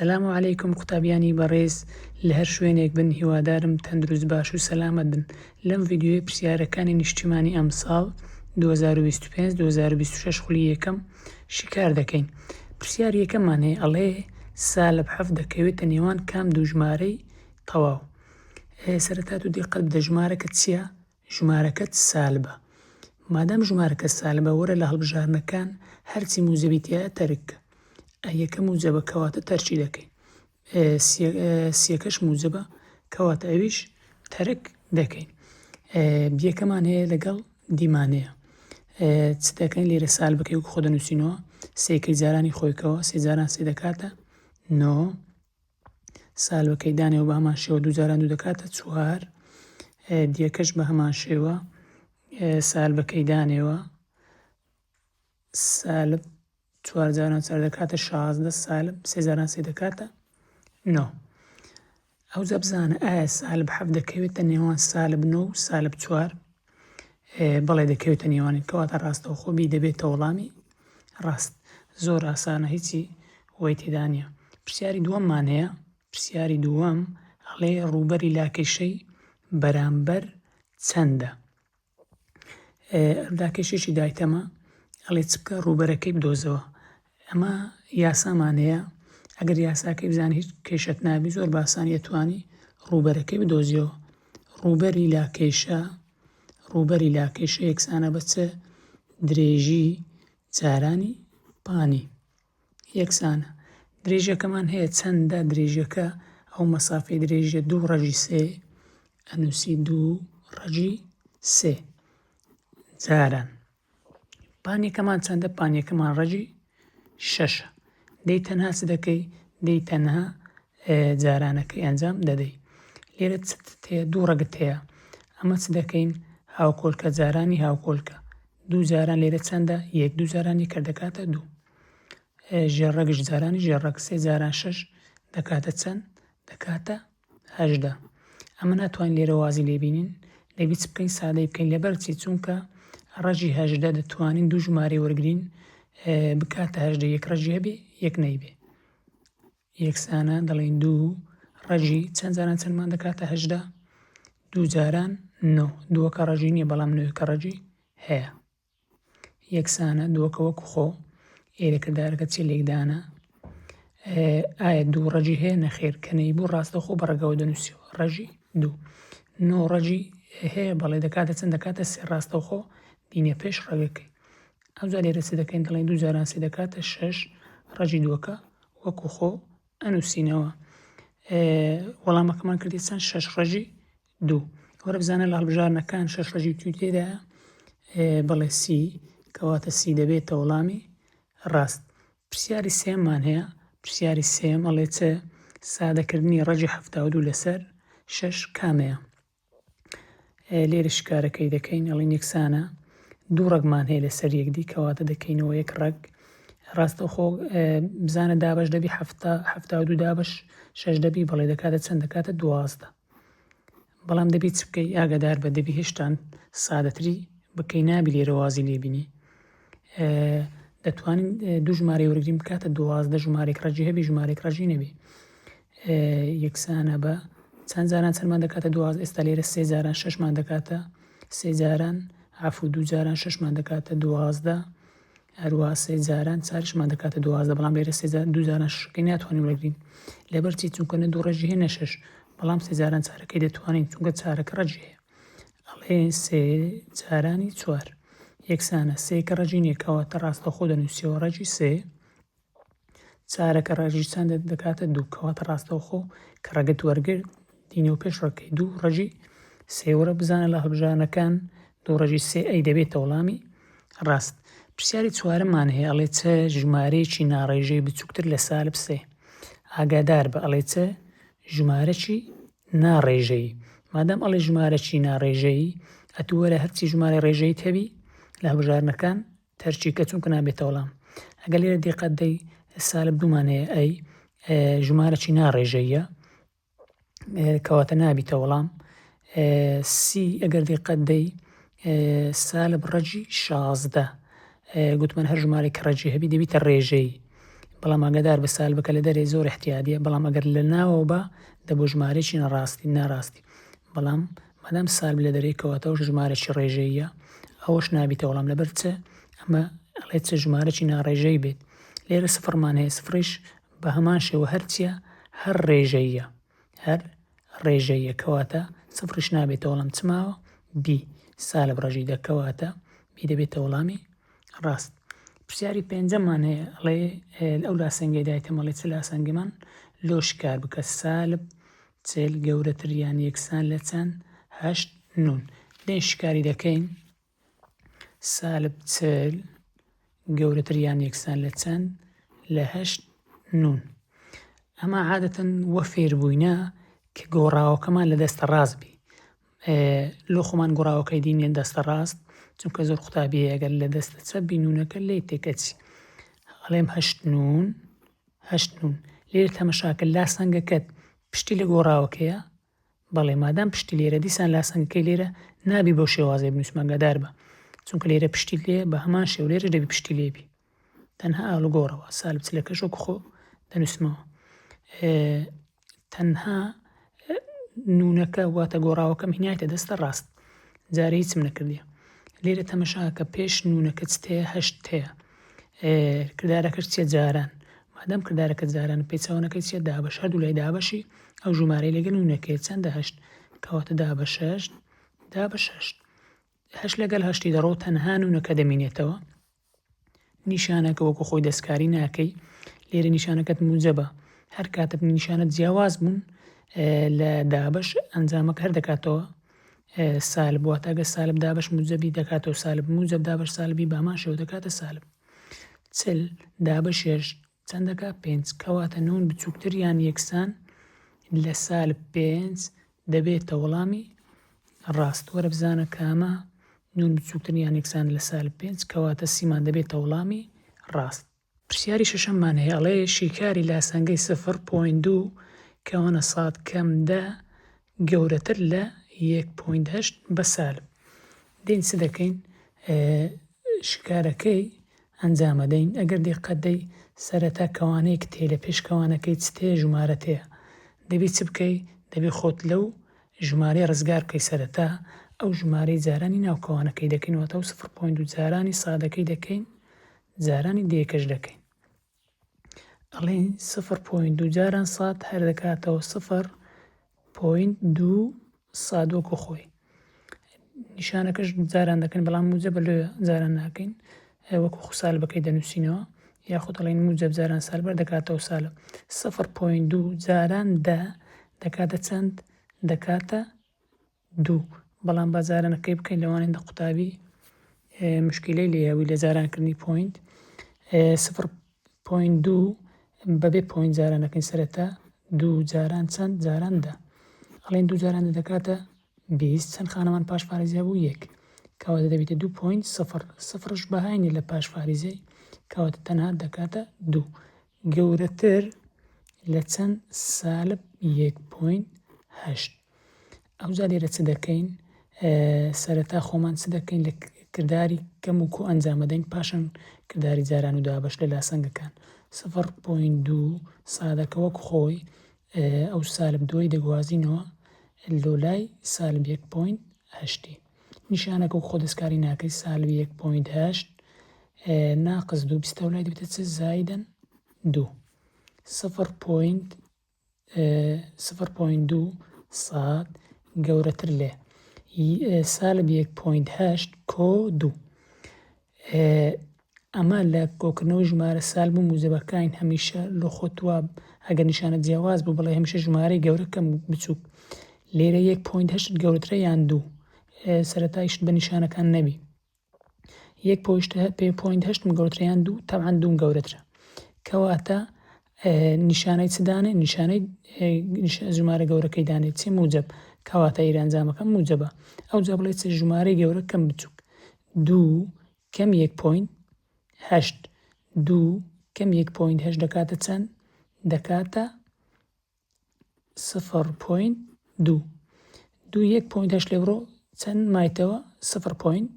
سلام علیکم قوتابیانی بەڕێز لە هەر شوێنێک بن هیوادارم تەندروست باش و سەلامەت بن لەم ڤیدیۆیە پرسیارەکانی نیشتیمانی ئەمساڵ 2025 2026 خولی یەکەم شیکار دەکەین پرسیار یەکەممان هەیە ئەڵێ سالب حەفت دەکەوێتە نێوان کام دوو ژمارەی تەواو سەرەتا تو دیقەت بدە ژمارەکە چییە ژمارەکەت سالبە مادام ژمارەکە سالبە وەرە لە هەڵبژاردنەکان هەرچی موجەبی تیایە تەرک کە ئە یەکە موجەبە کەواتە تەرکی دەکەی سیەکەش موجەبە کەواتە ئەویش تەرک دەکەین بیەکەمان هەیە لەگەڵ دیمانەیە چ دەکەین لێرە سال بکەی وەک خۆ دەنووسینەوە سێکەی جارانی خۆیکەوە سێ جاران سێ دەکاتە نۆ سالبەکەی دانێ و بە هەمان شێوە دوو جاران دوو دەکاتە چوار دیەکەش بە هەمان شێوە سالبەکەی دانێوە سالب چوار جاران چوار دەکاتە 16 سالب سێ جاران سێ دەکاتە نۆ ئەوجا بزانە ئایا سالب حەفت دەکەوێتە نێوان سالب نۆ و سالب چوار بەڵێ دەکەوێتە نێوانی کەواتە ڕاستەوخۆ B دەبێتە وەڵامی ڕاست زۆر ئاسانە هیچی وەی تێدا نییە پرسیاری دووەممان هەیە پرسیاری دووەم ئەڵێ ڕووبەری لاکێشەی بەرامبەر چەندە لاکێشێکی دایتەمە ئەڵێ چ بکە ڕووبەرەکەی بدۆزەوە ئەمە یاسامان هەیە ئەگەر یاساکەی بزانانی هیچ کێشەت نابی زۆر باسانی ئەتوانی ڕووبەرەکەی بدۆزیەوە ڕووبەری لاکێشە ڕووبەری لاکێشە یەکسانە بە چ درێژی جارانی پانی یەکسانە درێژەکەمان هەیە چەندە درێژەکە ئەو مەسافەی درێژە دوو ڕەگی سێ ئەنووسی دوو ڕەگی سێ جاران پانیەکەمان چەندە پانیەکەمان ڕەگی شەشە دەی تەنها چ دەکەی دەی تەنها جارانەکەی ئەنجام دەدەی لێرە چ دوو ڕەگت هەیە ئەمە چ دەکەین هاوکۆلکە جارانی هاوکۆلکە دوو جاران لێرە چەندە یەک دوو جاران یەکە دەکاتە دوو ژێر ڕەگش جارانی ژێر ڕەگ سێ جاران شەش دەکاتە چەند دەکاتە 18 ئەمە ناتوانین لێرە وازی لێبینین دەبی چ بکەین سادەی بکەین لەبەر چی چونکە ڕەگی 18 دەتوانین دوو ژمارەی وەرگین بکاتە 18 یەک ڕەگی هەبێ یەک نەیبێ یەکسانە دەڵێین دوو ڕەگی چەند جاران چەندمان دەکاتە 18 دوو جاران نۆ دووەکە ڕەگی نییە بەڵام نۆیەکە ڕەگی هەیە یەکسانە دووەکە وەکو خۆ ئێرە کردارەکە چی لێکدانە ئایا دوو ڕەگی هەیە نەخێر کە نەیبوو ڕاستەخۆ بە ڕەگەوە دەنووسیەوە ڕەگی دوو نۆ ڕەگی هەیە بەڵێ دەکاتە چەند دەکاتە سێ ڕاستەوخۆ دینە پێش ڕەگەکەی ئەوجا لێرە چ دەکەین دەڵێن دوو جاران سێ دەکاتە شەش ڕەگی دووەکە وەکو خۆ ئەنووسینەوە وەڵامەکەمان کردی چەند شەش ڕەگی دوو وەرە بزانە لە هەڵبژاردنەکان شەش ڕەگی دوو تێدایە بەڵێ C کەواتە C دەبێتە وەڵامی ڕاست پرسیاری سێمان هەیە پرسیاری سێم ئەڵێ چ سادەکردنی ڕەگی 72 لەسەر شەش کامەیە لێرە شکارەکەی دەکەین ئەڵێن یەکسانە دوو ڕەگمان هەیە لەسەر یەکدی کەواتە دەکەینەوە یەک ڕەگ ڕاستەوخۆ بزانە دابش دەبی هەفتا و دوو دابش شەش دەبی بەڵێ دەکاتە چەند دەکاتە دوازدە بەڵام دەبی چ بکەی ئاگادار بە دەبی هێشتان سادەتری بکەی نابی لێرە وازی لێبینی دەتوانین دوو ژمارەی وەرگین بکاتە دوازدە ژمارێک ڕەگی هەبی ژمارێک ڕەگی نەبی یەکسانە بە چەند جاران چەندمان دەکاتە دواز ئێستا لێرە سێ جاران شەشمان دەکاتە سێ جاران عفو دوو جاران شەشمان دەکاتە دوازدە هەروە سێ جاران چارشمان دەکاتە دوازدە بەڵام لێرە سێ دوو جاران شەکەی ناتوانین وەرگین لەبەر چی چونکە نە دوو ڕەگی هەیە نە شەش بەڵام سێ جاران چارەکەی دەتوانین چونکە چارەکە ڕەگی هەیە ئەڵێ سێ جارانی چوار یەکسانە سێ کە ڕەگی نییە کەواتە ڕاستەوخۆ دەنووسیەوە ڕەگی سێ چارەکە ڕەگی چەندە دەکاتە دوو کەواتە ڕاستەوخۆ کە ڕەگت وەرگرت دینەوە پێش ڕەگەکەی دوو ڕەگی سێ وەرە بزانە لە هەڵبژاردنەکان دوو ڕەگی سێ ئەی دەبێتە وەڵامی ڕاست پرسیاری چوارەمان هەیە ئەڵێ چ ژمارەیەکی ناڕێژەی بچووکتر لە سالب سێ ئاگادار بە ئەڵێ چ ژمارەکی ناڕێژەیی مادام ئەڵێ ژمارەکی ناڕێژەیی ئەتوو وەرە هەرچی ژمارە ڕێژەیت هەبی لە هەڵبژاردنەکان تەرکی کە چونکە نابێتە وەڵام ئەگەر لێرە دیقەت دەی سالب دوومان هەیە ئەی ژمارەکی ناڕێژەیە کەواتە نابیتە وەڵام سی ئەگەر دیقەت دەی سالب ڕەگی 16 گوتمان هەر ژمارەی کە ڕەگی هەبی دەبیتە ڕێژەی. بەڵام ئاگادار بە سالبەکە لە دەرێ زۆر احتیادیە بەڵام ئەگەر لە ناوەوە با دەبوو ژمارەیەکی نەڕاستی ناڕاستی بەڵام مادام سالب لە دەرێ کەواتە ئەوش ژمارەکی ڕێژەییە ئەوەش نابیتە وەڵام لەبەر چ ئەمە ئەڵێ چ ژمارەکی ناڕێژەی بێت لێرە سفرمان هەیە سفریش بە هەمان شێوە هەر چیە هەر ڕێژەییە هەر ڕێژەییە کەواتە سفریش نابێتە وەڵام چ ماوە بی سالب ڕەژی دە کەواتە بی دەبێتە وەڵامی ڕاست. پرسیاری پێنجەممان هەیە ئەڵێ ئەو لاسەنگەی دایتەم ئەڵێ چ لاسەنگەمان لۆ شکار بکە سالب 40 گەورەتر یان یەکسان لە چەند هەشت نون لێ شکاری دەکەین سالب 40 گەورەتر یان یەکسان لە چەند لە هەشت نون ئەمە عادەتەن وە فێربووینە کە گۆڕاوەکەمان لە دەستە ڕاست بی لۆ خۆمان گوڕاوەکەی دینیە دەستە ڕاست چونکە زۆر قوتابی هەیە گەر لە دەستە چەپ بی نونەکە لێی تێکەچی ئەڵێم هەشت نون هەشت نون لێرە تەمەشاکە لاسەنگەکەت پشتی لە گۆڕاوەکەیە بەڵێ مادام پشتی لێرە دیسان لاسەنگەکەی لێرە نابی بەو شێوازەی بنووسم ئاگادار بە چونکە لێرە پشتی لێ بە هەمان شێوە لێرەش دەبی پشتی لێبی تەنها ئاڵوگۆڕەوە سالب چلەکەش وەکو خۆ دەنووسمەوە تەنها نونەکە واتە گۆڕاوەکەم هینایتە دەستە ڕاست جارێ هیچم نەکردیە لێرە تەمەشاکە پێش نونەکە چ تەیە هەشت تەیە کردارەکەش چیە جاران مادەم کردارەکە جاران پێچەوانەکەی چیە دابەش هەردوو لای دابەشی ئەو ژمارەی لەگەل نونەکەی چەندە هەشت کەواتە دابەش هەشت دابەش هەشت هەشت لەگەل هەشتی دەڕۆ تەنها نونەکە دەمینێتەوە نیشانەکە وەکو خۆی دەستکاری ناکەی لێرە نیشانەکەت موجەبە هەر کاتێک نیشانەت جیاواز بوون لە دابەش ئەنجامەکە هەر دەکاتەوە سالب واتە گە سالب دابەش موجەبی دەکاتەوە سالب موجەب دابەش سالبی بامان شێوە دەکاتە سالب 40 دابەش هێش چەند دەکا پێنج کەواتە نون بچووکتر یان یەکسان لە سالب پێنج دەبێتە وەڵامی ڕاست وەرە بزانە کامە نون بچووکتر یان یەکسان لە سالب پێنج کەواتە سیمان دەبێتە وەڵامی ڕاست. پرسیاری شەشەممان هەیە ئەڵێ شیکاری لاسەنگەی سفر point دوو کەوانە ساد کەم دە گەورەتر لە یەک point هەشت بە سالب دێین چ دەکەین شکارەکەی ئەنجامەدەین ئەگەر دیقەت دەی سەرەتا کەوانەیەک تێ لە پێش کەوانەکەی چ تێ ژمارە تێ دەبی چ بکەی دەبی خۆت لەو ژمارەی ڕزگار بکەی سەرەتا ئەو ژمارەی جارانی ناو کەوانەکەی دەکەین واتە ئەو سفر point دوو جارانی سادەکەی دەکەین جارانی دێکەش دەکەین ئەڵێین سفر point دوو جاران ساد هەر دەکاتەوە سفر point دوو ساد وەکو خۆی نیشانەکەش جاران دەکەن بەڵام موجەبە لۆ جاران ناکەین وەکو خو سالبەکەی دەنووسینەوە یاخود ئەڵێن موجەب جاران سالبەر دەکاتەوە سالب سفر point دوو جاران دە دەکاتە چەند دەکاتە دوو بەڵام با جارانەکەی بکەین لەوانەیە دە قوتابی مشکلەی لێ هەبووی لە جارانکردنی point سفر point دوو بەبێ point جارانەکەین سەرەتا دوو جاران چەند جاران دە ئەڵێن دوو جاران دە دەکاتە 20 چەند خانەمان پاش فارێزی هەبوو یەک کەواتە دەبێتە دوو point سفر سفرش بەهای نیە لە پاش فارێزی کەواتە تەنها دەکاتە دوو گەورەتر لە چەند سالب یەک point هەشت ئەوجا لێرە چ دەکەین سەرەتا خۆمان چ دەکەین لە کرداری کەم و کۆ ئەنجامەدەین پاشان کرداری جاران و دابەش لە لاسەنگەکان سفر point دوو سادەکە وەک خۆی ئەو سالب دووەی دەگوازینەوە لۆ لای سالب یەک point هەشتی نیشانەکە و خۆ دەستکاری ناکەی سالب یەک point هەشت ناقس دوو بیستە لای دەبێتە چ زایدەن دوو سفر point سفر point دوو ساد گەورەتر لێ سالب یەک point هەشت کۆ دوو ئەمە لە کۆکردنەوەی ژمارە سالب و موجەبەکان هەمیشە لۆ خۆت وا ئەگەر نیشانە جیاواز بوو بڵێ هەمیشە ژمارەی گەورە کەم بچووک لێرە یەک point هەشت گەورەترە یان دوو سەرەتایشت بە نیشانەکان نەبی یەک پۆیشت پێ point هەشتم گەورەترە یان دوو تەبعەن دووم گەورەترە کەواتە نیشانەی چ دانێ نیشانەی ژمارە گەورەکەی دانێ چی موجب کەواتە ئیرە ئەنجامەکە موجبە ئەو جا بڵێ چ ژمارەی گەورە کەم بچووک دوو کەم یەک point هەشت دوو کەم یەک point هەشت دەکاتە چەند دەکاتە سفر point دوو دوو یەک point هەشت لێ بڕۆ چەند مایتەوە سفر point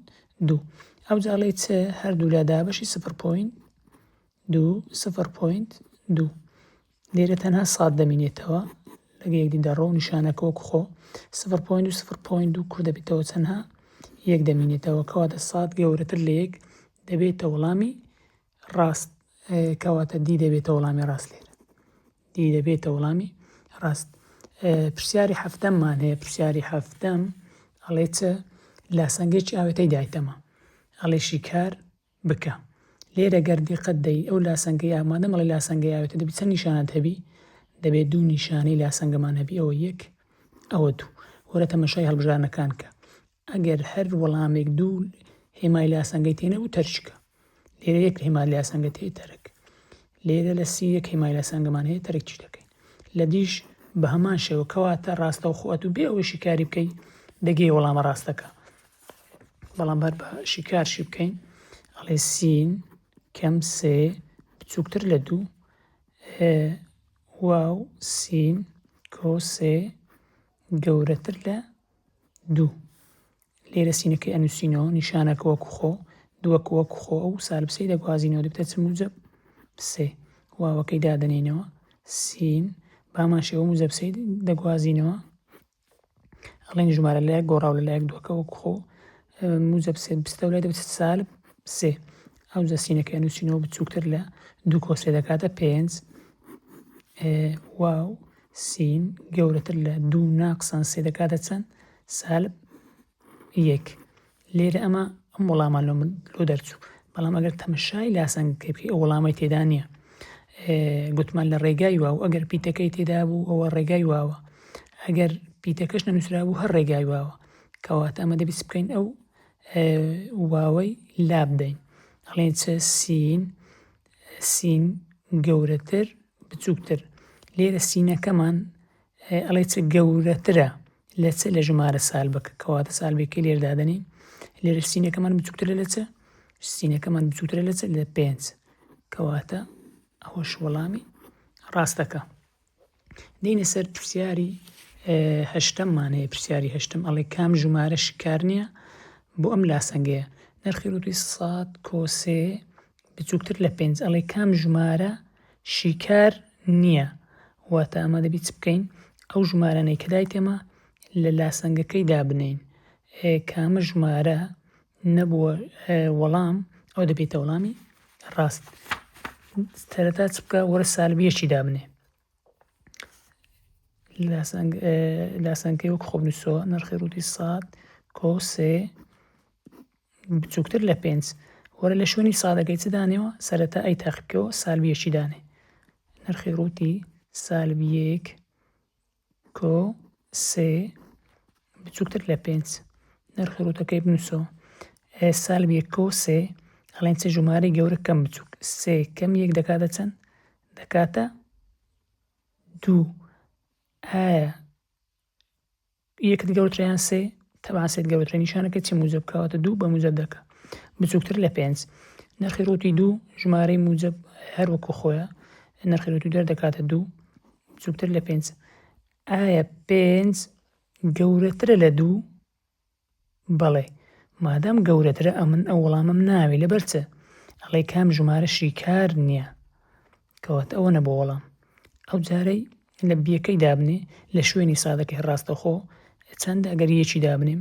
دوو ئەو جاڵی چ هەردوو لا دابەشی سفر point. دوو سفر point دوو لێرە تەنها ساد دەمینێتەوە لەگە یەکدی دەڕۆ نیشانەکە وەکو خۆ سفر point دوو سفر point دوو کورت دەبێتەوە تەنها یەک دەمینێتەوە کەواتە ساد گەورەتر لە یەک دەبێتە وەڵامی ڕاست کەواتە D دەبێتە وەڵامی ڕاست لێرە D دەبێتە وەڵامی ڕاست پرسیاری حەفتەممان هەیە پرسیاری حەفتەم ئەڵێ چ لاسەنگێکی ئاوێتەی دایتەمە ئەڵێ شیکار بکە لێرە گەر دیقەت دەی ئەو لاسەنگەی ئامادەم ئەڵێ لاسەنگەی ئاوێتە دەبی چەند نیشانەت هەبی دەبێت دوو نیشانەی لاسەنگەمان هەبی ئەوە یەک ئەوە دوو وەرە تەمەشای هەڵبژاردنەکان کە ئەگەر هەر وەڵامێک دوو هێمای لاسەنگەی تێ نەبوو تەرکیکە لێرە یەک هێما لاسەنگە تێ تەرک لێرە لە C یەک هێمای لاسەنگەمان هەیە تەرکیش دەکەین لە D یش بە هەمان شێوە کەواتە ڕاستەوخۆ ئەتوو بێ ئەوەی شیکاری بکەی دەگەی وەڵامە ڕاستەکە بەڵام بەر بە شیکارشی بکەین ئەڵێ سین کەم سێ بچووکتر لە دوو واو سین کۆ سێ گەورەتر لە دوو لێرە سینەکەی ئەنووسینەوە نیشانەکە وەکو خۆ دووەکە وەکو خۆ ئەو سالب سێی دەگوازینەوە دەبێتە چ موجب سێ واوەکەی دادەنێینەوە سین بامان شێوە موجب سێی دەگوازینەوە ئەڵێن ژمارە لایەک گۆڕاو لە لایەک دووەکە وەکو خۆ موجب سێ بستە لای دەبێت سالب سێ ئەو جا سینەکەی ئەنووسینەوە بچووکتر لە دوو کۆ سێ دەکاتە پێنج واو سین گەورەتر لە دوو ناقسان سێ دەکاتە چەند؟ سالب یەک. لێرە ئەمە ئەم وەڵامان لۆ من لۆ دەرچوو بەڵام ئەگەر تەمەشای لاسەنگەکەی بکەی ئەو وەڵامەی تێدا نییە گوتمان لە ڕێگای واو ئەگەر پیتەکەی تێدا بوو ئەوە ڕێگای واوە ئەگەر پیتەکەش نەنووسرا بوو هەر ڕێگای واوە کەواتە ئەمە دەبێت بکەین ئەو واوەی لا بدەین ئەڵێن چ سین سین گەورەتر بچووکتر لێرە سینەکەمان ئەڵێ چ گەورەترە لە چ لە ژمارە سالبەکە کەواتە سالبێکی لێر دادەنین لێرە سینەکەمان بچووکترە لە چ سینەکەمان بچووکترە لە چ لە پێنج کەواتە ئەوەش وەڵامی ڕاستەکە دێینە سەر پرسیاری هەشتەممان هەیە پرسیاری هەشتم ئەڵێ کام ژمارە شکار نییە بۆ ئەم لاسەنگەیە نرخی ڕووتی ساد کۆسێ بچووکتر لە پێنج ئەڵێ کام ژمارە شیکار نییە واتە ئەمە دەبی چ بکەین ئەو ژمارانەی کە دایتەمە لە لاسەنگەکەی دابنین کامە ژمارە نەبووە وەڵام ئەو دەبێتە وەڵامی ڕاست سەرەتا چ بکە وەرە سالب یەکی دابنێ لاسەنگەکەی وەک خۆ بنووسەوە نرخی ڕووتی ساد کۆ سێ بچووکتر لە پێنج وەرە لە شوێنی سادەکەی چ دانێوە سەرەتا ئەی تاقیبکەوە سالب یەکی دانێ نرخی ڕووتی سالب یەک کۆ سێ بچووکتر لە پێنج نرخی ڕووتەکەی بنووسەوە سالب یەک کۆ سێ ئەڵێن چ ژمارەی گەورە کەم بچووک سێ کەم یەک دەکاتە چەند دەکاتە دوو ئایا یەکت گەورەترە یان سێ تەبعەن سێت گەورەترە نیشانەکە چی موجب کەواتە دوو بە موجب دەکا بچووکتر لە پێنج نرخی ڕووتی دوو ژمارەی موجب هەر وەکو خۆیە نرخی ڕووتی دەردەکاتە دوو بچووکتر لە پێنج ئایا پێنج گەورەترە لە دوو بەڵێ مادام گەورەترە ئەمن ئەو وەڵامەم ناوێ لەبەر چ ئەڵێ کام ژمارە شیکار نییە کەواتە ئەوە نەبوو وەڵام ئەو جارەی لە بیەکەی دابنێ لە شوێنی سادەکەی ڕاستەخۆ چەند ئەگەر یەکی دابنێم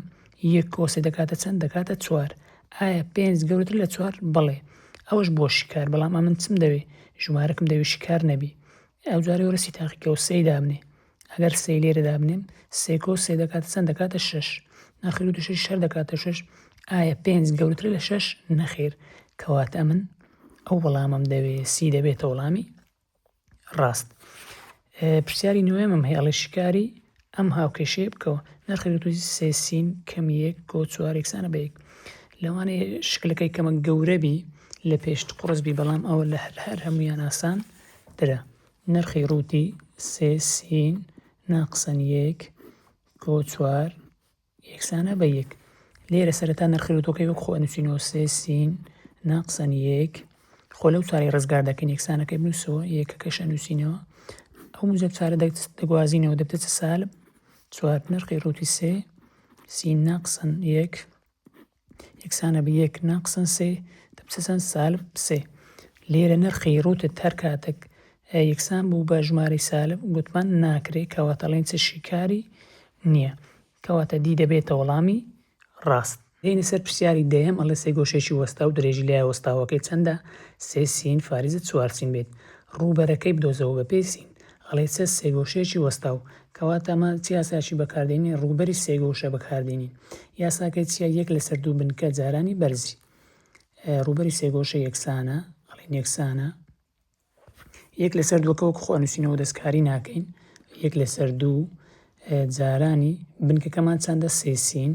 یەک کۆسێ دەکاتە چەند دەکاتە چوار ئایا پێنج گەورەتر لە چوار بەڵێ ئەوەش بۆ شکار بەڵام ئەمن چم دەوێ ژمارەکم دەوێ شکار نەبی ئەو جارەی وەرە سی تاقیکەوە سێی دابنێ ئەگەر سێی لێرە دابنێم سێ کۆ سێ دەکاتە چەند دەکاتە شەش نەخێر و شەش هەر دەکاتە شەش ئایا پێنج گەورەترە لە شەش نەخێر کەواتە ئەمن ئەو وەڵامەم دەوێ C دەبێتە وەڵامی ڕاست پرسیاری نوێمم هەیە ئەڵێ شیکاری ئەم هاوکێشەیە بکەوە نرخی ڕووتی سێ سین کەم یەک کۆ چوار یەکسانە بە یەک لەوانەیە شکلەکەی کەمە گەورە بی لە پێشت قوڕس بی بەڵام ئەوە لە هەر هەر هەمویان ئاسان ترە نرخی ڕووتی سێ سین ناقسەن یەک کۆ چوار یەکسانە بە یەک. لێرە سەرەتا نرخی ڕووتەکەی وەک خۆ ئەنووسینەوە سێ سین ناقسەن یەک خۆ لەو چارەی ڕزگار دەکەین یەکسانەکەی بنووسەوە یەکەکەش ئەنووسینەوە ئەو موجەب چارە دەگوازینەوە دەبێتە چ سالب چوار نرخی ڕووتی سێ سین ناقسەن یەک یەکسانە بە یەک ناقسەن سێ دەبێتە چەند سالب سێ. لێرە نرخی ڕووتت هەر کاتێک یەکسان بوو بە ژمارەی سالب گوتمان ناکرێ کەواتە ئەڵێین چ شیکاری نییە کەواتە D دەبێتە وەڵامی ڕاست. دێینە سەر پرسیاری دەیەم ئەڵێ سێگۆشەیەکی وەستاو درێژی لای وەستاوەکەی چەندە؟ سێ سین فاریزە چوار سین بێت ڕووبەرەکەی بدۆزەوە بە پێی سین ئەڵێ چ سێگۆشەیەکی وەستاو کەواتە ئەمە چ یاسایەکی بەکاردێنین ڕووبەری سێگۆشە بەکاردێنین یاساکەی چییە یەک لەسەر دوو بنکە جارانی بەرزی ڕووبەری سێگۆشە یەکسانە ئەڵێن یەکسانە یەک لەسەر دووەکە وەکو خۆ ئەنووسینەوە دەستکاری ناکەین یەک لەسەر دوو جارانی بنکەکەمان چەندە سێ سین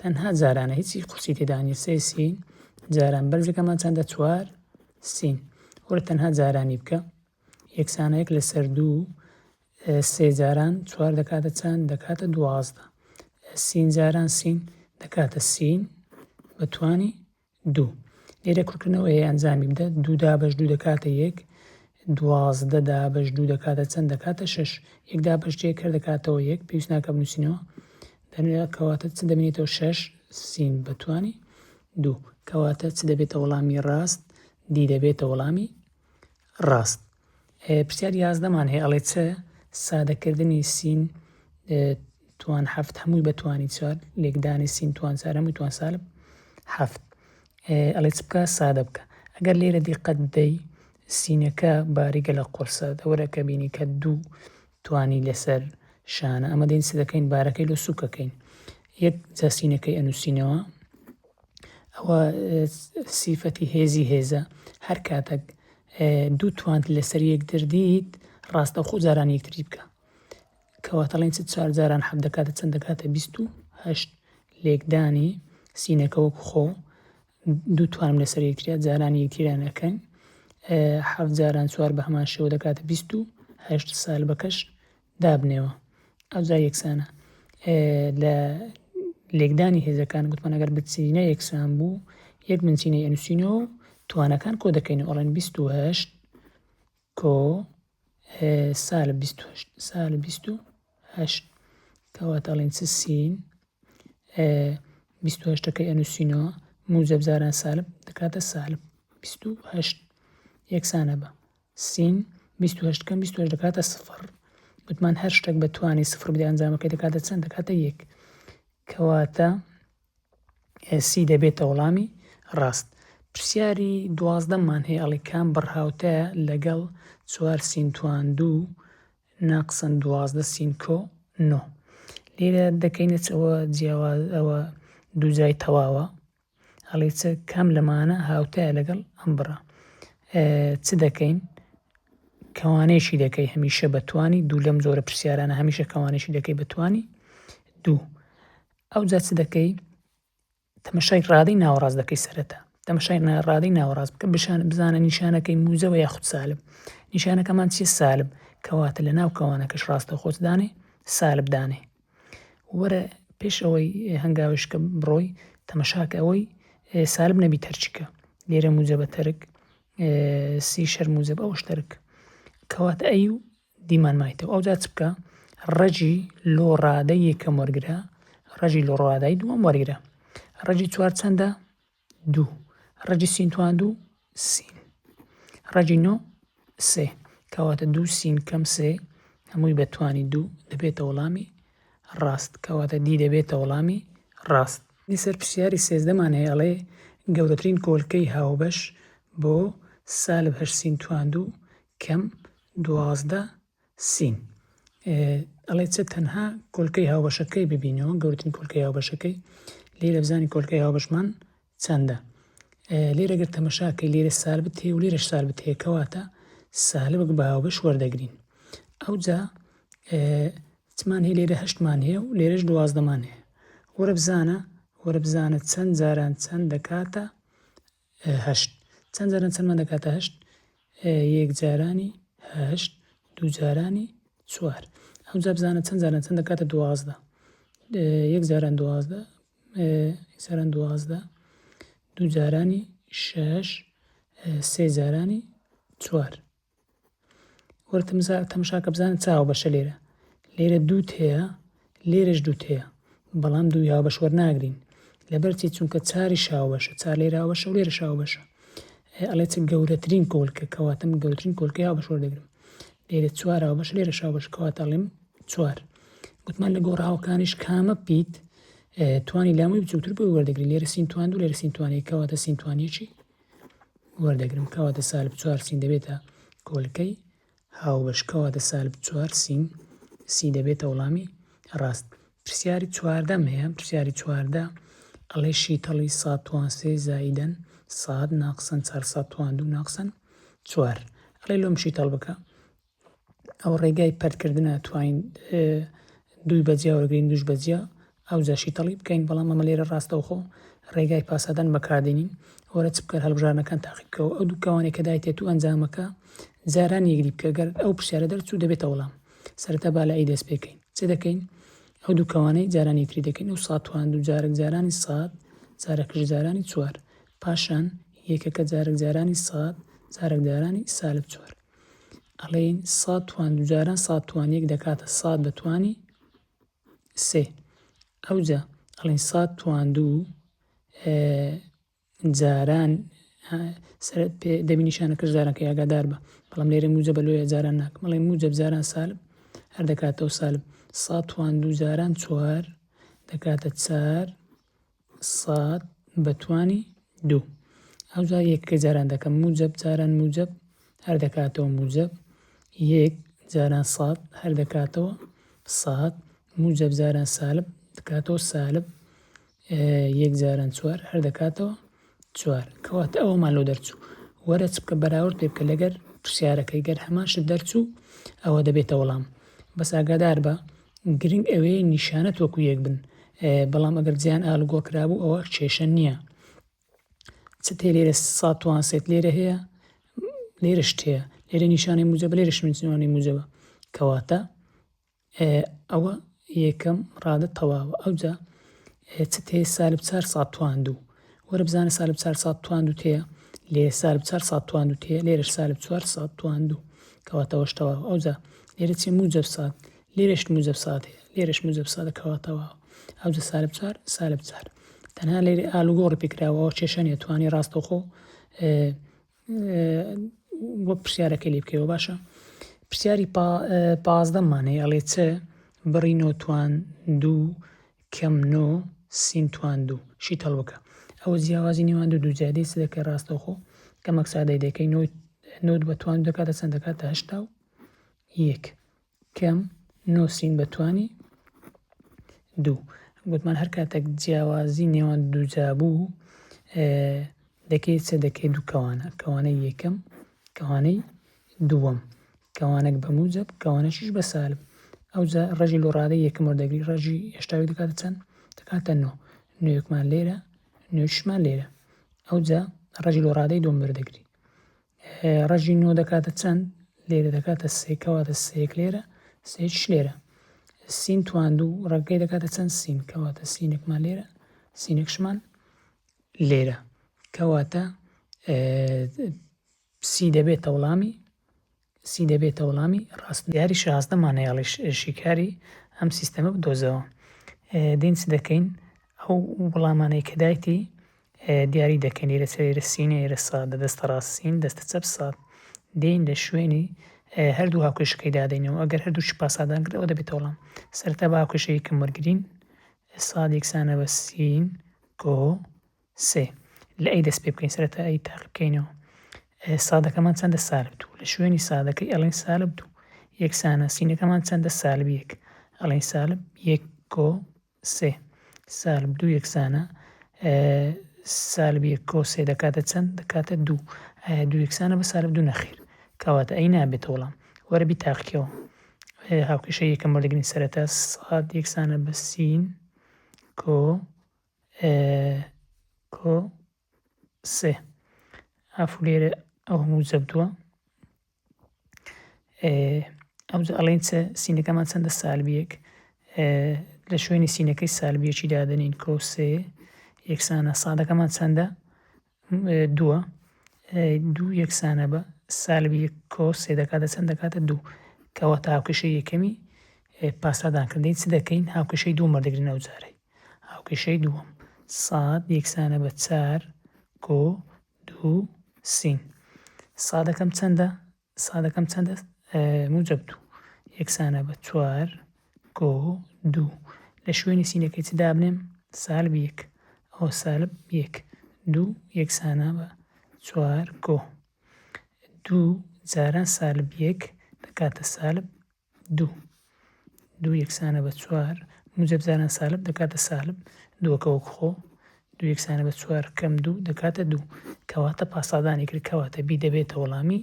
تەنها جارانە هیچی قورسی تێدا نیە سێ سین جاران بەرزەکەمان چەندە چوار سین وەرە تەنها جارانی بکە یەکسانە یەک لەسەر دوو سێ جاران چوار دەکاتە چەند دەکاتە 12 سین جاران سین دەکاتە سین بەتوانی دوو. لێرە کورتکردنەوە هەیە ئەنجامی بدە، دوو دابەش دوو دەکاتە یەک، 12 دابەش دوو دەکاتە چەند دەکاتە شەش، یەک دابەش یەک هەر دەکاتەوە یەک، پێویست ناکە بنووسینەوە، دەنوێ کەواتە چ دەمێنێتەوە شەش سین بەتوانی دوو، کەواتە چ دەبێتە وەڵامی ڕاست، D دەبێتە وەڵامی ڕاست. پرسیاری یازدەمان هەیە ئەڵێ چ سادەکردنی سین توان حەفت هەمووی بە توانی چوار لێکدانی سین توان چوار هەمووی توان سالب حەفت ئەڵێ چ بکە سادە بکە ئەگەر لێرە دیقەت بدەی سینەکە باریگە لە قورسە دەوەرە کە بینی کە دوو توانی لەسەر شانە ئەمە دێن چ دەکەین بارەکەی لۆ سوکەکەین یەک جا سینەکەی ئەنووسینەوە ئەوە سیفەتی هێزی هێزە هەر کاتەک دوو توانت لەسەر یەکتر دیت ڕاستەوخۆ جاران یەکتری بکە کەواتە ڵێن چ چوار جاران حەفت دەکاتە چەند دەکاتە 28 لێکدانی سینەکە وەک خۆ دوو توانم لەسەر یەکتریا جاران یەکتریان ئەکەن حەفت جاران چوار بە هەمان شێوە دەکاتە 28 سالبەکەش دابنێوە ئەوجا یەکسانە لە لێکدانی هێزەکان گوتمان ئەگەر بچینە یەکسان بوو یەک بنچینەی ئەنووسینەوە و توانەکان کۆ دەکەینەوە ئەڵێن 28 کۆ سالب 28 سالب 28 کەواتە ئەڵێن چ سین 28 ەکەی ئەنووسینەوە موجب جاران سالب دەکاتە سالب 28 یەکسانە بە سین 28 کەم 28 دەکاتە سفر گوتمان هەر شتێک بە توانی سفر بدە ئەنجامەکەی دەکاتە چەند دەکاتە یەک کەواتە C دەبێتە وەڵامی ڕاست. پرسیاری دوازدەمان هەیە ئەڵێ کام بڕ هاوتایە لەگەڵ چوار سین توان دوو ناقسەن 12 سین کۆ نۆ لێرە دەکەینە چ ئەوە جیاواز ئەوە دووجای تەواوە ئەڵێ چ کام لەمانە هاوتایە لەگەڵ ئەم بڕە چ دەکەین کەوانەیەکی دەکەی هەمیشە بەتوانی دوو لەم جۆرە پرسیارانە هەمیشە کەوانەیەکی دەکەی بەتوانی دوو ئەوجا چ دەکەی تەمەشای ڕادەی ناوەڕاست دەکەی سەرەتا تەمەشای ڕادەی ناوەڕاست بکە بشان بزانە نیشانەکەی موزەوە یاخود سالب نیشانەکەمان چیە سالب کەواتە لە ناو کەوانەکەش ڕاستە خۆت دانێ سالب دانێ وەرە پێش ئەوەی هەنگاوشکە بڕۆی تەمەشاکە ئەوەی سالب نەبی تەرچکە لێرە موجەبە تەرک سی شەر موجەب ئەوش تەرک کەواتە ئەی و دیمان مایتەوە ئەوجا چ بکە ڕەجی لۆ ڕادەی یەکەم وەرگرە ڕەجی لۆ ڕادای دووەم وەرگرە ڕەجی چوار چەندە دوو ڕەجی سین توان دوو سین ڕەجی نۆ سێ کەواتە دوو سین کەم سێ هەمووی بە توانی دوو دەبێتە وەڵامی ڕاست کەواتە D دەبێتە وەڵامی ڕاست. سەر پرسیاری سێزدەمان هەیە ئەڵێ گەورەترین کۆلکەی هاوبەش بۆ سالب هەشت سین توان دوو کەم 12 سین ئەڵێ چ تەنها کۆلکەی هاوبەشەکەی ببینەوە گەورترین کۆلکەی هاوبەشەکەی لێرە بزانین کۆلکەی هاوبەشمان چەندە لێرە گەر تەمەشاکەی لێرە سالبت هەیە و لێرەش سالبت هەیە کەواتە سالبک بە هاوبەش وەردەگرین ئەوجا چمان هەیە لێرە هەشتمان هەیە و لێرەش دوازدەمان هەیە وەرە بزانە وەرە بزانە چەند جاران چەند دەکاتە هەشت چەند جاران چەندمان دەکاتە هەشت یەک جارانی هەشت دوو جارانی چوار ئەوجا بزانە چەند جاران چەند دەکاتە دوازدە یەک جاران دوازدە یەک جاران دوازدە دوو جارانی شەش سێ جارانی چوار وەرە تەمەشاکە بزانە چ هاوبەشە لێرە لێرە دووت هەیە لێرەش دووت هەیە بەڵام دووی هاوبەش وەرناگرین لەبەر چی چونکە چاریش هاوبەشە چار لێرە هاوبەشە و لێرەش هاوبەشە. ئەڵێ چ گەورەترین کۆلکە، کەواتە من گەورەترین کۆلکەی هاوبەش وەردەگرم. لێرە چوار هاوبەش لێرەش هاوبەش کەواتە ئەڵێم چوار. گوتمان لە گۆڕاوەکانیش کامە پیت توانی لاموی بچووکتر بۆی وەردەگری لێرە سین توان دوو لێرە سین توان یەک کەواتە سین توان یەکی وەردەگرم کەواتە سالب چوار سین دەبێتە کۆلکەی هاوبەش کەواتە سالب چوار سین سی دەبێتە وەڵامی ڕاست. پرسیاری چواردەم هەیە پرسیاری 14 ئەڵێ شیتەڵی ساد توان سێ زائیدەن ساد ناقسەن چار ساد توان دوو ناقسەن چوار ئەڵێ لۆم شیتەڵ بکە ئەو ڕێگای پەرتکردنە توانین دووی بەجیا وەرگین دووش بەجیا ئەوجا شیتەڵی بکەین بەڵام ئەمە لێرە ڕاستەوخۆ ڕێگای پاسادان بەکاردێنین وەرە چ بکەر هەڵبژاردنەکان تاقی بکەوە ئەو دوو کەوانەی کە دایتێت و ئەنجامەکە جاران یەکدی بکە گەر ئەو پرسیارە دەرچوو دەبێتە وەڵام سەرەتا با لە ئەی دەست پێکەین چ دەکەین ئەو دوو کەوانەی جاران یەکتری دەکەین ئەو سات توان دوو جارێک جارانی سات جارەکەش جارانی چوار پاشان یەکەکە جارێک جارانی سات جارێک جارانی سالب چوار ئەڵێین سات توان دوو جاران سات توان یەک دەکاتە سات بە توانی سێ ئەوجا ئەڵێن سات توان دوو جاران دەبی نیشانەکەش جارانکەی ئاگادار بە بەڵام لێرە موجەبە لۆیە جاران ناکەم ئەڵێ موجەب جاران سالب هەر دەکاتەوە سالب سات توان دوو جاران چوار دەکاتە چار سات بە توانی دوو ئەوجا یەکەکەی جاران دەکەم موجەب جاران موجەب هەر دەکاتەوە موجەب یەک جاران سات هەر دەکاتەوە سات موجەب جاران سالب دەکاتەوە سالب یەک جاران چوار هەر دەکاتەوە چوار کەواتە ئەوەمان لۆ دەرچوو وەرە چ بکە بەراورد پێ بکە لەگەر پرسیارەکەی گەر هەمان شت دەرچوو ئەوە دەبێتە وەڵام بەس ئاگادار بە گرنگ ئەوەیە نیشانەت وەکو یەک بن بەڵام ئەگەر جیان ئالوگۆڕ کرابوو ئەوە کێشە نییە چ تێ لێرە سا توان سێت لێرە هەیە لێرەش هەیە لێرە نیشانەی موجەبە لێرەش نیشانەی موجەبە کەواتە ئەوە یەکەم ڕادە تەواوە ئەوجا چ تێ سالب چار سات توان دوو وەرە بزانە سالب چار سات توان دوو تێیە لێرە سالب چار سات توان دوو تێیە لێرەش سالب چوار سات توان دوو کەواتە ئەوەش تەواوە ئەوجا لێرە چیە موجەب سات لێرەش موجەب سات هەیە لێرەش موجەب ساتە کەوا تەواوە ئەوجا سالب چوار سالب چوار تەنها لێرە ئالوگۆڕی پێکراوە ئەوە کێشە نیە توانی ڕاستەوخۆ وەک پرسیارەکەی لێ بکەیەوە باشە پرسیاری پازدەمان هەیە ئەڵێ چ بڕی نۆ توان دوو کەم نۆ سین توان دوو شیتەڵ بکە ئەوە جیاوازی نێوان دوو دوو جادەی چ دەکەی ڕاستەوخۆ کەمەک سادەی دەکەی نۆ نۆت بە توان دەکاتە چەند دەکاتە 81 کەم نۆ سین بە توانی دوو گوتمان هەر کاتێک جیاوازی نێوان دوو جا بوو دەکەی چ دەکەی دوو کەوانە کەوانەی یەکەم کەوانەی دووەم کەوانەک بە موجەب کەوانەشیش بە سالب ئەوجا ڕێژی لۆ ڕادەی یەکەم وەردەگری ڕێژی هێشتاوی دەکاتە چەند دەکاتە نۆ نۆیەکمان لێرە نۆیشمان لێرە ئەوجا ڕێژی لۆ ڕادەی دووەم وەردەگری ڕەژی نۆ دەکاتە چەند؟ لێرە دەکاتە سێ کەواتە سێک لێرە سێکیش لێرە سین توان دوو ڕەگەکەی دەکاتە چەند سین کەواتە سینێکمان لێرە سینێکشمان لێرە کەواتە سی دەبێتە وەڵامی سی دەبێتە وەڵامی ڕاست دیاری شازدەمان هەیە ئەڵێ شیکاری ئەم سیستەمە بدۆزەوە دێین چ دەکەین ئەو وەڵامانەی کە دایتی دیاری دەکەین لێرە چ لێرە سینە لێرە سادە دەستە ڕاست سین دەستە چەپ ساد دێین لە شوێنی هەردوو هاوکێشەکەی دادەینەوە ئەگەر هەردووکی پاسادان کرد ئەوە دەبێتە وەڵام سەرەتا بە هاوکێشەی یەکەم وەرگرین ساد یەکسانە بە سین کۆ سێ لە ئەی دەست پێ بکەین سەرەتا ئەی تاقی بکەینەوە سادەکەمان چەندە سالب دوو لە شوێنی سادەکەی ئەڵێن سالب دوو یەکسانە سینەکەمان چەندە سالب یەک ئەڵێن سالب یەک کۆ سێ سالب دوو یەکسانە سالب یەک کۆ سێ دەکاتە چەند دەکاتە دوو ئایا دوو یەکسانە بە سالب دوو نەخێر کەواتە ئەی نابێتە وەڵام وەرە بیتاقیکەوە هاوکێشە یەکەم وەردەگرین سەرەتا ساد یەکسانە بە سین کۆ کۆ سێ ئافو لێرە ئەو هەموو جەبدووە ئەوجا ئەڵێن چ سینەکەمان چەندە سالب یەک لە شوێنی سینەکەی سالب یەکی دادەنین کۆ سێ یەکسانە سادەکەمان چەندە دووە دوو یەکسانە بە سالب یەک کۆ سێ دەکاتە چەند دەکاتە دوو کەواتە هاوکێشەی یەکەمی پاسادان کردین چ دەکەین هاوکێشەی دووەم وەردەگرین ئەو جارەی هاوکێشەی دووەم ساد یەکسانە بە چار کۆ دوو. سین. سادەکەم چەندە؟ سادەکەم چەندە؟ موجەب دوو یەکسانە بە چوار کۆ دوو. لە شوێنی سینەکەی چ دابنێم؟ سالب یەک. ئەوە سالب یەک. دوو یەکسانە بە چوار کۆ دوو جاران سالب یەک دەکاتە سالب دوو. دوو یەکسانە بە چوار موجەب جاران سالب دەکاتە سالب دووەکە وەک خۆ. دوو یەکسانە بە چوار کەم دوو دەکاتە دوو. کەواتە پاسادانی کرد کەواتە بی دەبێتە وەڵامی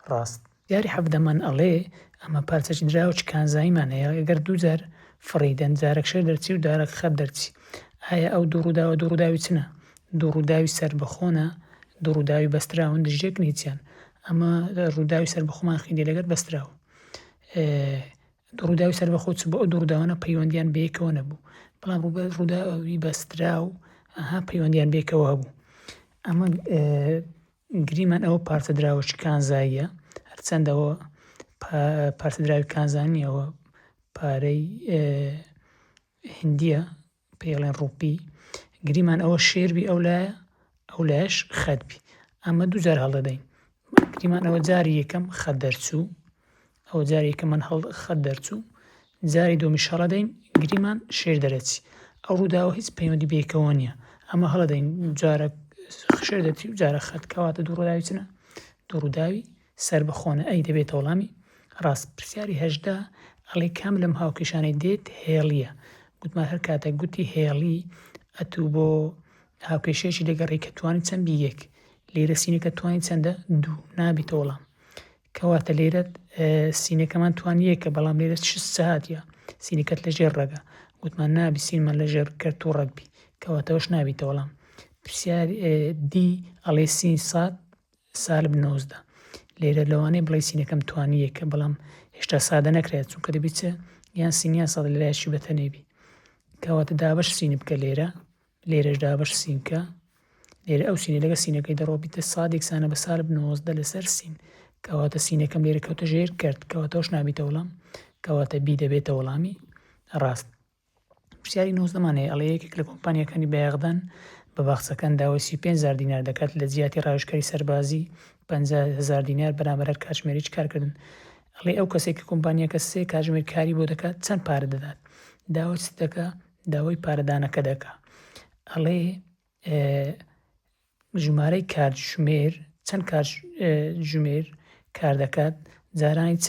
ڕاست. یاری حەڤدەمان ئەڵێ ئەمە پارچەکی دراوەکی کانزاییمان هەیە گەر دوو جار فڕێی دەن جارەک شێر دەرچی و جارەک خەت دەرچی ئایا ئەو دوو ڕووداوە دوو ڕووداوی چنە؟ دوو ڕووداوی سەربەخۆنە دوو ڕووداوی بەستراون دژیەکن هیچیان ئەمە ڕووداوی سەربەخۆمان خیندی لەگەر بەستراو دوو ڕووداوی سەربەخۆ چ بۆ ئەو دوو ڕووداوانە پەیوەندیان بەیەکەوە نەبوو بەڵام ڕووداوی بەستراو ئەها پەیوەندیان بێکەوە هەبوو ئەمە گریمان ئەوە پارچە دراوەکی کانزاییە هەرچەندە ئەوە پارچە دراوی کانزا نییە ئەوە پارەی هندیە پێڵێن ڕوپی گریمان ئەوە شێر بی ئەو لایە ئەو لایەش خەت بی ئەمە دوو جار هەڵدەدەین گریمان ئەوە جاری یەکەم خەت دەرچوو ئەوە جاری یەکەمان هەڵ خەت دەرچوو جاری دووەمیش هەڵەدەین گریمان شێر دەرەچی ئەو ڕووداوە هیچ پەیوەندی بەیەکەوە نییە ئەمە هەڵەدەین جارە شێر دەرچی و جارە خەت کەواتە دوو ڕووداوی چنە دوو ڕووداوی سەربەخۆنە ئەی دەبێتە وەڵامی ڕاست پرسیاری 18 ئەڵێ کام لەم هاوکێشانەی دێت هێڵیە گوتمان هەر کاتێک گوتی هێڵی ئەتوو بۆ هاوکێشەیەکی دەگەڕی کە توانی چەند بی یەک لێرە سینەکە توانی چەندە دوو نابیتە وەڵام کەواتە لێرە سینەکەمان توانی یەکە بەڵام لێرە چ هاتیە سینەکەت لە ژێر ڕەگە گوتمان نابی سینمان لە ژێر کەرت و ڕەگ بی کەواتەوەش نابیتە وەڵام پرسیار دی ئەڵێ سین سات سالب 19 لێرە لەوانەیە بڵێ سینەکەم توانی یەکە بەڵام هێشتا سادە نەکرێت چونکە دەبیت چ یان سین یان ساد لەلایەکی بەتەنێ بی کەواتە دابەش سین بکە لێرە لێرەش دابەش سین کە لێرە ئەو سینە لەگە سینەکەی دەڕۆ بیتە ساد یەکسانە بە سالب 19 لەسەر سین کەواتە سینەکەم لێرە کەوتە ژێر کەرت کەواتەوەش نابیتە وەڵام کەواتە بی دەبێتە وەڵامی ڕاست. پرسیاری نۆزدەمان هەیە ئەڵێ یەکێک لە کۆمپانیاکانی بایەخدان بە باخچەکان داوای 35 هەزار دینار دەکات لە جیاتی ڕاوێژکاری سەربازی 50 هەزار دینار بەرامبەر هەر کاتژمێرێکی کارکردن ئەڵێ ئەو کەسێک کە کۆمپانیاکە سێ کاتژمێر کاری بۆ دەکات چەند پارە دەدات داوای چ دەکا داوای پارەدانەکە دەکا ئەڵێ ژمارەی کاتژمێر چەند کاتژمێر کار دەکات جارانی چ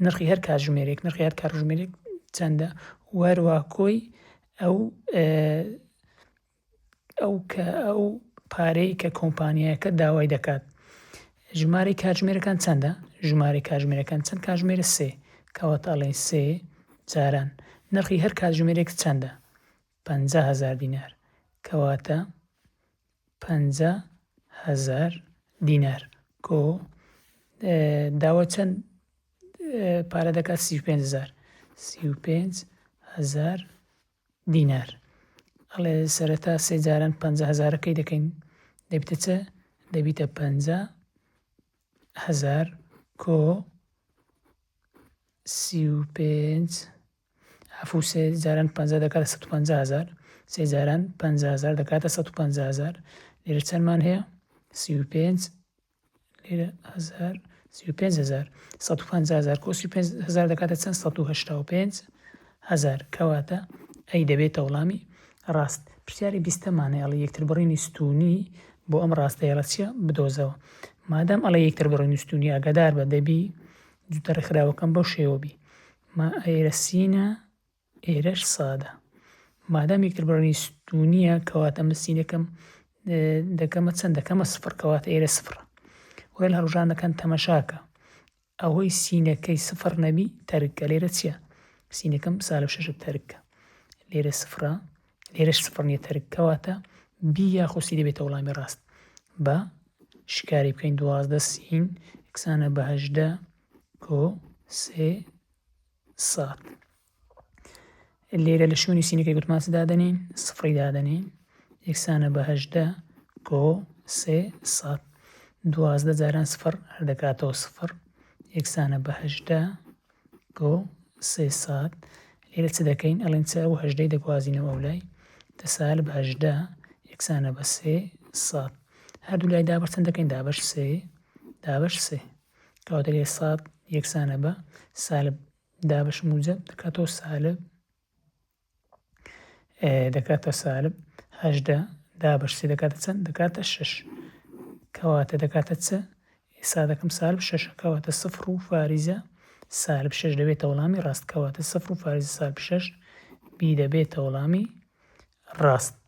نرخی هەر کاتژمێرێک نرخی هەر کاتژمێرێک چەندە وەروا کۆی ئەو ئەو کە ئەو پارەی کە کۆمپانیاکە داوای دەکات ژمارەی کاتژمێرەکان چەندە؟ ژمارەی کاتژمێرەکان چەند کاتژمێرە؟ سێ. کەواتە ئەڵێین سێ جاران نرخی هەر کاتژمێرێک چەندە؟ 50 هەزار دینار. کەواتە 50 هەزار دینار کۆ داوا چەند پارە دەکات؟ 35 هەزار. 35 هەزار دینار. ئەڵێ سەرەتا سێ جاران 50 هەزارەکەی دەکەین دەبیتە چ؟ دەبیتە 50 هەزار کۆ 35 عەفو سێ جاران 50 دەکاتە 150 هەزار سێ جاران 50 هەزار دەکاتە 150 هەزار لێرە چەندمان هەیە؟ 35 لێرە هەزار 35 هەزار 150 هەزار کۆ 35 هەزار دەکاتە چەند 185 هەزار کەواتە ئەی دەبێتە وەڵامی ڕاست پرسیاری بیستەمانە ئەڵێ یەکتر بڕینی ستونی بۆ ئەم ڕاستە هێڵە چییە بدۆزەوە مادام ئەڵێ یەکتر بڕینی ستونی ئاگادار بە دەبی جوتە ڕێکخراوەکەم بەو شێوە بی ما ئێرە سینە ئێرەش سادە مادام یەکتر بڕینی ستونیە کەواتە من سینەکەم دەکەمە چەند دەکەمە سفر کەواتە ئێرە سفرە وەرە لە هەڵبژاردنەکان تەمەشاکە ئەوەی سینەکەی سفر نەبی تەرکە لێرە چییە سینەکەم سالب شەشە تەرکە لێرە سفرە لێرەش سفر نییە تەرک کەواتە بی یاخۆ سی دەبێتە وەڵامی ڕاست بە شکاری بکەین 12 سین یەکسانە بە هەژدە کۆ سێ سات لێرە لە شوێنی سینەکەی گوتمان چ دادەنین سفری دادەنین یەکسانە بە هەژدە کۆ سێ سات 12 جاران سفر هەر دەکاتەوە سفر یەکسانە بە هەژدە کۆ سێ سات لێرە چ دەکەین ئەڵێن چ ئەو هەژدەی دەگوازینەوە ئەو لای تەسالب هەژدە یەکسانە بە سێ سات. هەردوو لای دابەش چەند دەکەین دابەش سێ دابەش سێ کەواتە لێ ساد یەکسانە بە سالب دابەش موجب دەکاتەوە سالب دەکاتە سالب 18 دابەش سێ دەکاتە چەند دەکاتە شش کەواتە دەکاتە چ ئێستا دەکەم سالب شەشە کەواتە سفر و فاریزە سالب شەش دەبێتە وەڵامی ڕاست کەواتە سفر و فاریزە سالب شەش بی دەبێتە وەڵامی ڕاست.